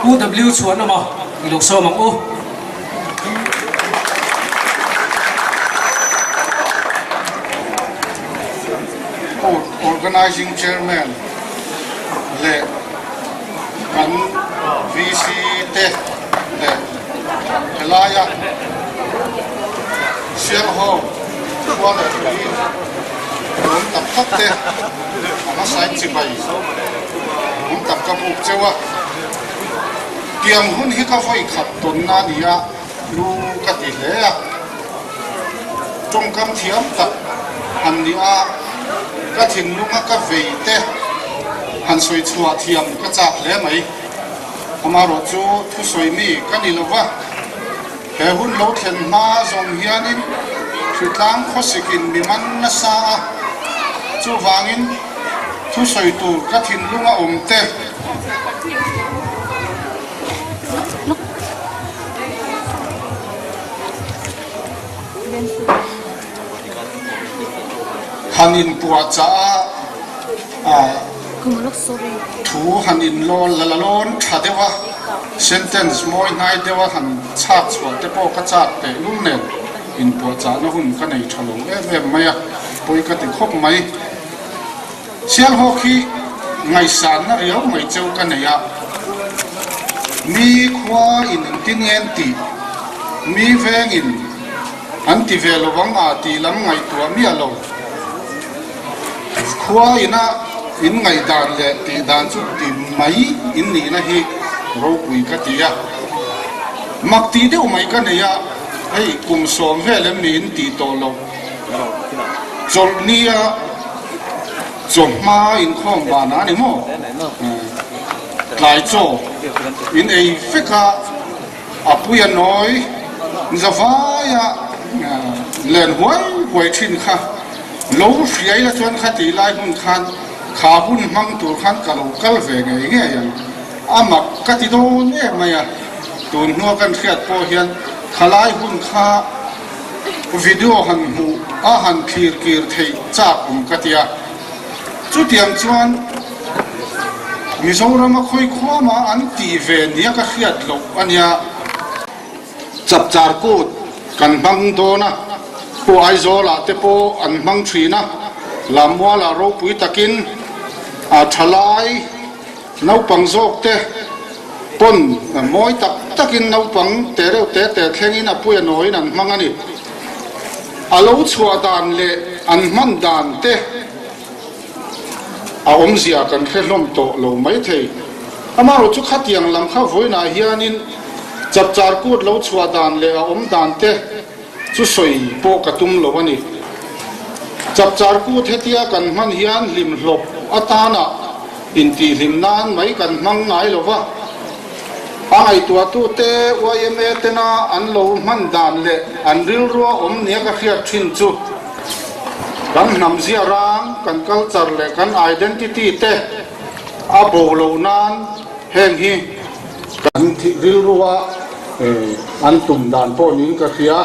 Pu W Chhuanawma i lo sawm ang u. Organizing Chairman leh kan VC te leh helaia Sialhawk khua leh tui awm tak tak te a hmasain chibai awm tak ka buk cheu a. Tiang hun hi ka vawi khat tawnna a ni a, lu ka ti hle a. Tawngkam thiam tak han ni a, ka thinlunga ka vei te han sawi chhuah thiam ka chak hle mai. Amaherawh chu thusawi mi ka ni lo va, he hun lo thlen hma zawng hianin hritlang khawsikin mi man nasa a, chuvangin thusawi tur ka thinlunga awm te, Han inpuahchah a, thu han inlawn la la lawn tha deuh a, sentence mawi hnai deuh a han chhak chhuah te pawh ka chak teh lul nen inpuahchahna hun ka nei tha lo em em mai a, pawi ka ti khawp mai. Sialhawk hi ngaihsanna riau mai cheu ka nei a, mi khua in engtin nge an tih, mi vengin an ti ve lo ang a tih lam ngaihtuah miah lo. Khua ina in ngaihdan leh tih dan chu ti mai in nihna hi ropui ka ti a, mak tih deuh mai ka nei a, hei kum sawm vel em ni in tih tawh loh chawlhnia. Chawhma inkhawm vanah a ni maw? Tlai chaw in ei vek a, a pui a nawi zavaia len huai huai thin kha lo hriai la chuan kha tih lai hmun khan kha hun hmang tur khan ka lo kal ve ngei ngei ang. A mak ka ti dawn em mai a, tun hnua kan hriat pawh hian khalai hun kha Video han hmuh a han thlir kir theih chak awm ka ti a. Chutiang chuan Mizorama khawi khuama an tih ve nia ka hriat loh a nia. Chapchar kut kan hmang dawn a, Pu Aizawlah te pawh an hmang thin a, Lammualah ropui takin a thalai Naupang zawk te pawn mawi tak takin naupang te reuh te te thlengin a puia nawiin an hmang a ni. A lo chhuah dan leh an hman dan te a awmzia kan hre hlawm tawh lo maithei. Amaherawh chu khatiang lam kha vawiinah hianin chapchar kut lo chhuah dan leh a awm dan te chu sawi pawh ka tum lo a ni. Chapchar kut hetia kan hman hian hlimhlawp atana intihhlim nan mai kan hmang ngai lo va, a ngaihtuahtute yma tena an lo hman dan leh an rilrua awm nia ka hriat thin chu kan hnam zia rang, kan culture leh kan identity te a bo lo nan heng hi kan rilrua an tum dan pawh niin ka hria.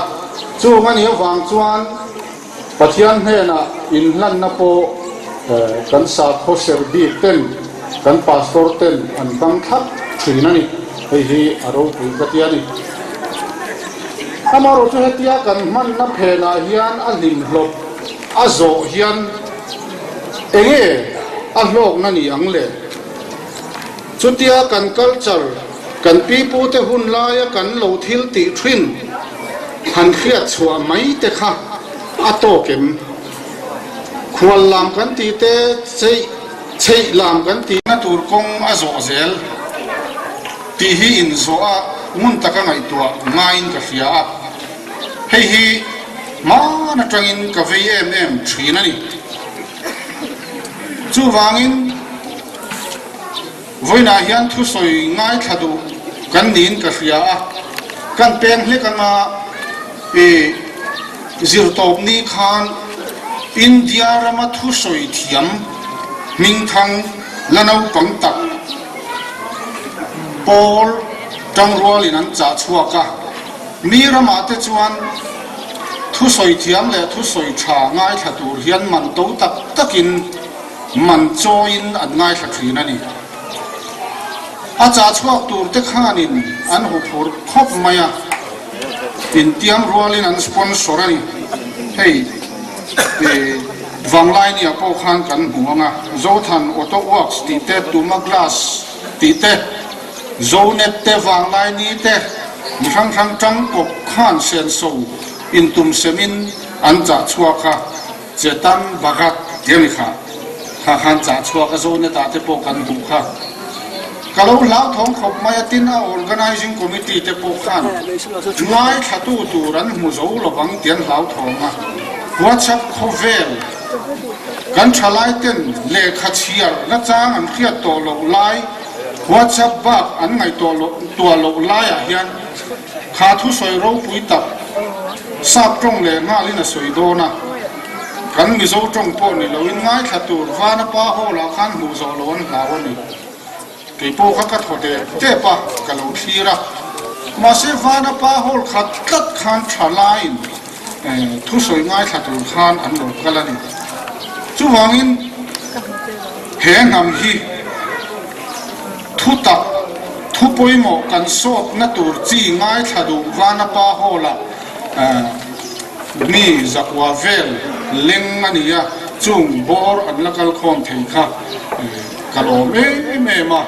Chung a nih avang chuan Pathian hnenah inhlanna pawh kan sakhaw ser bik ten, kan pastor ten an hmang thlap thin a ni. Hei hi a ropui ka ti a ni. Amaherawhchu chu hetia kan hmanna phenah hian a hlimhlawp a zawh hian enge a hlawkna ni ang le? Chutia kan culture, kan pipute hun laia kan lo thil tih thin han hriat chhuah mai te kha a tawk em? Khual lam kan tih te, cheih chheih lam kan tih na tur kawng a zawh zel tih hi inzawh a ngun taka ngaihtuah ngaiin ka hria a, hei hi hman atangin ka vei em em thin a ni. Chuvangin. Vawiinah hian thusawi ngaithla duh kan niin ka hria a, kan peng hlek anga i zirtawp ni khan India rama thusawi thiam hmingthang la naupang tak pawl tangrualin an chah chhuak a, mi ramah te chuan thusawi thiam leh thusawi tha ngaithla tur hian man to tak takin Man chawiin an ngaithla thin a ni. A chah chhuak tur te khanin an huphurh khawp mai a, intiam rualin an sponsor a ni. Hei Vanglaini ah pawh khan kan hmu ang a, Zothan Auto Works tih te, Tuma Glass tih te, Zonet te, Vanglaini te, mi hrang hrang tangkawp khan senso intum semin an chah chhuak a. Chetan Bhagat tih a ni kha. Kha khan chah chhuak a Zonet ah te pawh kan hmuh kha. Ka lo hlauthawng khawp mai a tin a Organising Committee te pawh khan ngaithlatu tur an hmu zo lovang tih an hlauthawng a. WhatsApp khawvel kan thalai ten lehkha chhiar na chang an hriat tawh loh lai WhatsApp bak an ngaihtuah loh tuah loh laiah hian Kha thusawi ropui tak sap tawng leh nghalin a sawi dawn a, kan Mizo tawng pawh ni loin ngaithla tur Vana pa hall ah khan hmuh zawh loh an hlau a ni. Kei pawh kha ka thaw tep tep a, ka lo thlir a. Mahse Vana pa hall khat tlat khan tha laiin thusawi ngaithla tur khan an lo kal a ni. Chuvangin he hnam hi. Thutak, thu pawimawh kan sawtna tur chi ngaithla duh Vanapa Hall-ah mi zakua vel leng a ni a, chung bawr an la kal khawm thei kha ka lawm em em a.